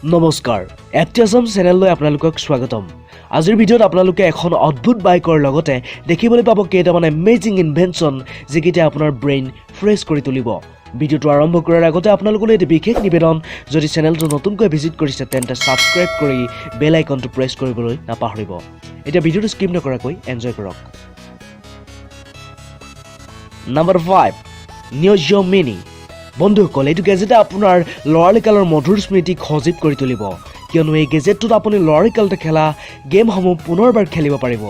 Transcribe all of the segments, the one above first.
নমস্কাৰ, F T Assam চেনেললৈ আপোনালোকক স্বাগতম। আজিৰ ভিডিঅ'ত আপোনালোকে এখন অদ্ভুত বাইকৰ লগতে দেখিবলৈ পাব কেইটামান এমেজিং ইনভেনশ্যন, যিকেইটাই আপোনাৰ ব্ৰেইন ফ্ৰেছ কৰি তুলিব। ভিডিঅ'টো আৰম্ভ কৰাৰ আগতে আপোনালোকলৈ এটি বিশেষ নিবেদন, যদি চেনেলটো নতুনকৈ ভিজিট কৰিছে, তেন্তে ছাবস্ক্ৰাইব কৰি বেল আইকনটো প্ৰেছ কৰিবলৈ নাপাহৰিব। এতিয়া ভিডিঅ'টো স্কিপ নকৰাকৈ এনজয় কৰক। Number 5, neo' mini. বন্ধুসকল, এইটো গেজেটে আপোনাৰ ল'ৰালিকালৰ মধুৰ স্মৃতিক সজীৱ কৰি তুলিব, কিয়নো এই গেজেটটোত আপুনি ল'ৰালিকালতে খেলা গেমসমূহ পুনৰবাৰ খেলিব পাৰিব।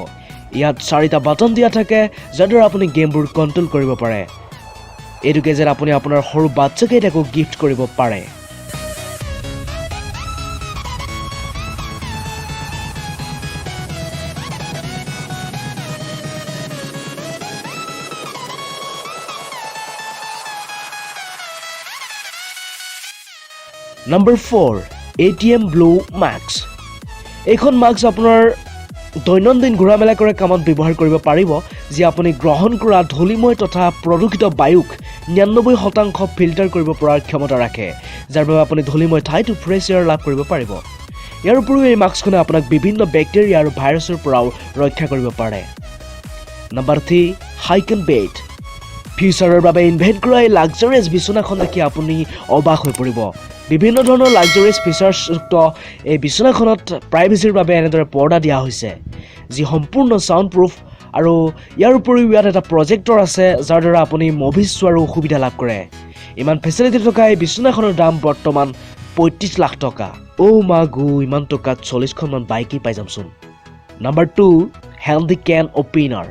ইয়াত চাৰিটা বাটন দিয়া থাকে, যাৰ দ্বাৰা আপুনি গেমবোৰ কণ্ট্ৰল কৰিব পাৰে। এইটো গেজেট আপুনি আপোনাৰ সৰু বাচ্চাকেইটাকো গিফ্ট কৰিব পাৰে। Number 4, ATM blue mask. এইখন মাস্ক আপোনাৰ দৈনন্দিন ঘূৰা মেলা কৰা কামত ব্যৱহাৰ কৰিব পাৰিব, যি আপুনি গ্ৰহণ কৰা ধূলিময় তথা প্ৰদূষিত বায়ুক 99% ফিল্টাৰ কৰিব পৰাৰ ক্ষমতা ৰাখে, যাৰ বাবে আপুনি ধূলিময় ঠাইতো ফ্ৰেছ এয়াৰ লাভ কৰিব পাৰিব। ইয়াৰ উপৰিও এই মাস্কখনে আপোনাক বিভিন্ন বেক্টেৰিয়া আৰু ভাইৰাছৰ পৰাও ৰক্ষা কৰিব পাৰে। Number 3, হাইকেন bed. ফিউচাৰৰ বাবে ইনভেণ্ট কৰা এই লাক্সাৰিয়াছ বিচনাখন দেখি আপুনি অবাক হৈ পৰিব। বিভিন্ন ধৰণৰ লাক্সাৰিয়াছ ফিচাৰ্ছযুক্ত এই বিচনাখনত প্ৰাইভেচিৰ বাবে এনেদৰে পৰ্দা দিয়া হৈছে, যি সম্পূৰ্ণ চাউণ্ড প্ৰুফ আৰু ইয়াৰ উপৰিও ইয়াত এটা প্ৰজেক্টৰ আছে, যাৰ দ্বাৰা আপুনি মুভিজ চোৱাৰো সুবিধা লাভ কৰে। ইমান ফেচিলিটি থকা এই বিচনাখনৰ দাম বৰ্তমান 35 লাখ টকা। অ' মা গো, ইমান টকাত 40খনমান বাইকেই পাই যামচোন। নম্বৰ 2, হেণ্ডি কেন অ'পেনাৰ।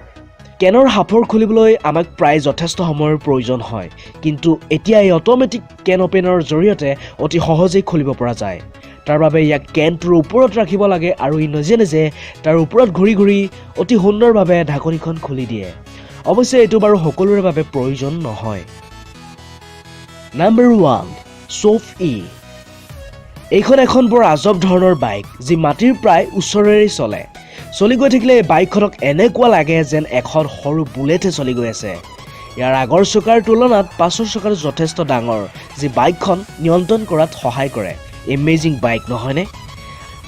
কেনৰ সাঁফৰ খুলিবলৈ আমাক প্ৰায় যথেষ্ট সময়ৰ প্ৰয়োজন হয়, কিন্তু এতিয়া এই অট'মেটিক কেন অ'পেনাৰৰ জৰিয়তে অতি সহজেই খুলিব পৰা যায়। তাৰ বাবে ইয়াক কেনটোৰ ওপৰত ৰাখিব লাগে আৰু ই নিজে নিজে তাৰ ওপৰত ঘূৰি ঘূৰি অতি সুন্দৰভাৱে ঢাকনিখন খুলি দিয়ে। অৱশ্যে এইটো বাৰু সকলোৰে বাবে প্ৰয়োজন নহয়। নাম্বাৰ 1, চ'ফ ই। এইখন এখন বৰ আজব ধৰণৰ বাইক, যি মাটিৰ প্ৰায় ওচৰেৰেই চলে। চলি গৈ থাকিলে এই বাইকখনক এনেকুৱা লাগে যেন এখন সৰু বুলেটহে চলি গৈ আছে। ইয়াৰ আগৰ চকাৰ তুলনাত পাছৰ চকাটো যথেষ্ট ডাঙৰ, যি বাইকখন নিয়ন্ত্ৰণ কৰাত সহায় কৰে। এমেজিং বাইক নহয়নে?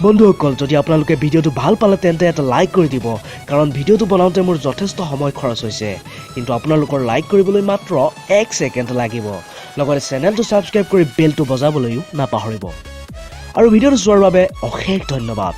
বন্ধুসকল, যদি আপোনালোকে ভিডিঅ'টো ভাল পালে, তেন্তে এটা লাইক কৰি দিব, কাৰণ ভিডিঅ'টো বনাওঁতে মোৰ যথেষ্ট সময় খৰচ হৈছে, কিন্তু আপোনালোকৰ লাইক কৰিবলৈ মাত্ৰ এক ছেকেণ্ড লাগিব। লগতে চেনেলটো ছাবস্ক্ৰাইব কৰি বেলটো বজাবলৈও নাপাহৰিব আৰু ভিডিঅ'টো চোৱাৰ বাবে অশেষ ধন্যবাদ।